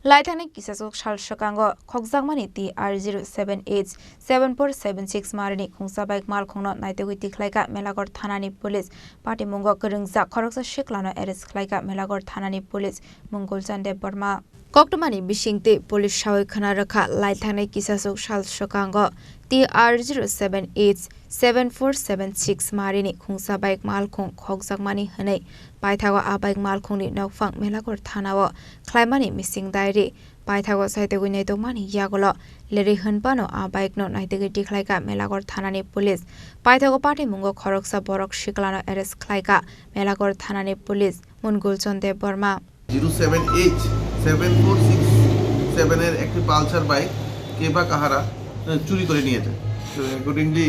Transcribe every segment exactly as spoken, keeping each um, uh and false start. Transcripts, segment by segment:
Laithangni kisasuk sal swkango khokjakmani T R zero seven H seven four seven six marini khungsa bike malkhungno naitugwi tikhlaikha Melakot thanani police. Patimungo kwrwngjak khoroksa siklano arrest khlaikha Melakot thanani police Mungulchan Debbarma. Koktwmani bisingtwi police sawi khna rwkha, laithangni kisasuk sal swkango T R zero seven H seven four seven six marini khungsa bike malkhung khokjakmani hwnwi paithago a bike malkhungni nokphang Melakot thanao khlaimani mising diary. Paithago saitugwi naitokmani yagulo lerwi hwnphano a bike no naitugwi tikhlaikha Melakot thanani police. Paithago patimungo khoroksa borok siklano arrest khlaikha Melakot thanani police Mungulchan Debbarma. Zero seven H seven four six সেভেনের একটি Pulsar bike কে বা কাহারা আহ, চুরি করে নিয়ে যায়। তো অ্যাকর্ডিংলি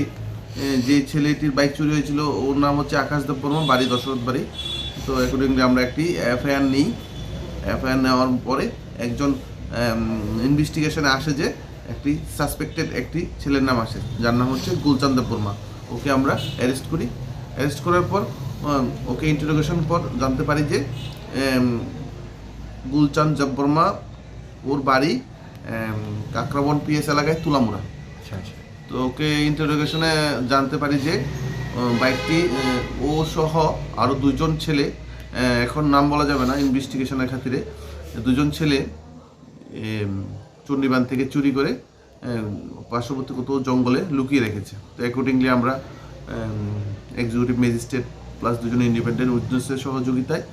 যে ছেলেটির বাইক চুরি হয়েছিল, ওর নাম হচ্ছে আকাশ দেববর্মা, বাড়ি দশরথ বাড়ি। তো অ্যাকর্ডিংলি আমরা একটি এফআইআর নিই। এফআইআর নেওয়ার পরে একজন ইনভেস্টিগেশনে আসে যে একটি সাসপেক্টেড একটি ছেলের নাম আসে, যার নাম হচ্ছে গুলচান দেববর্মা। ওকে আমরা অ্যারেস্ট করি। অ্যারেস্ট করার পর আহ, ওকে ইন্টারোগেশন পর জানতে পারি যে আম, গুলচান দেববর্মা, ওর বাড়ি আম, কাকরাবন পিএস এলাকায় তুলামুড়া। আচ্ছা আচ্ছা। তো ওকে ইন্টারোগেশনে জানতে পারি যে আহ, বাইকটি আহ, ও সহ আরও দুজন ছেলে, আহ, এখন নাম বলা যাবে না ইনভেস্টিগেশনের খাতিরে, দুজন ছেলে এম, চণ্ডীবান থেকে চুরি করে আহ, পার্শ্ববর্তী কোথাও জঙ্গলে লুকিয়ে রেখেছে। তো অ্যাকর্ডিংলি আমরা এক্সিকিউটিভ ম্যাজিস্ট্রেট প্লাস দুজন ইন্ডিপেন্ডেন্ট উইটনেসের সহযোগিতায়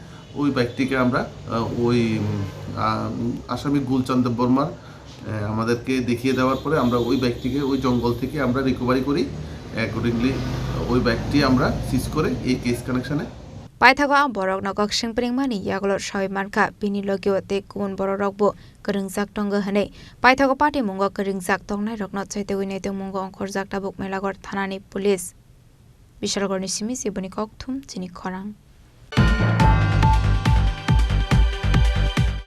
ওই বাইকটিকে আমরা আহ, ওই উম, আহ, আসামি গুলচান দেববর্মার আহ, আমাদেরকে দেখিয়ে দেওয়ার পরে আমরা ওই বাইকটিকে ওই জঙ্গল থেকে আমরা রিকভারি করি। অ্যাকর্ডিংলি ওই বাইকটি আমরা সিজ করে এই কেস কানেকশনে Paithago a borokno kok sengpringmani yagulo sawi mankha, bini logio tei kubun bororokbo kwrwngjak tongo hwnwi. Paithago patimungo kwrwngjak tongnairokno chaitugwi naitokmungo ongkhorjak tabuk Melakot thanani police. Bishalgarni simi se boni kokthum chini khorang.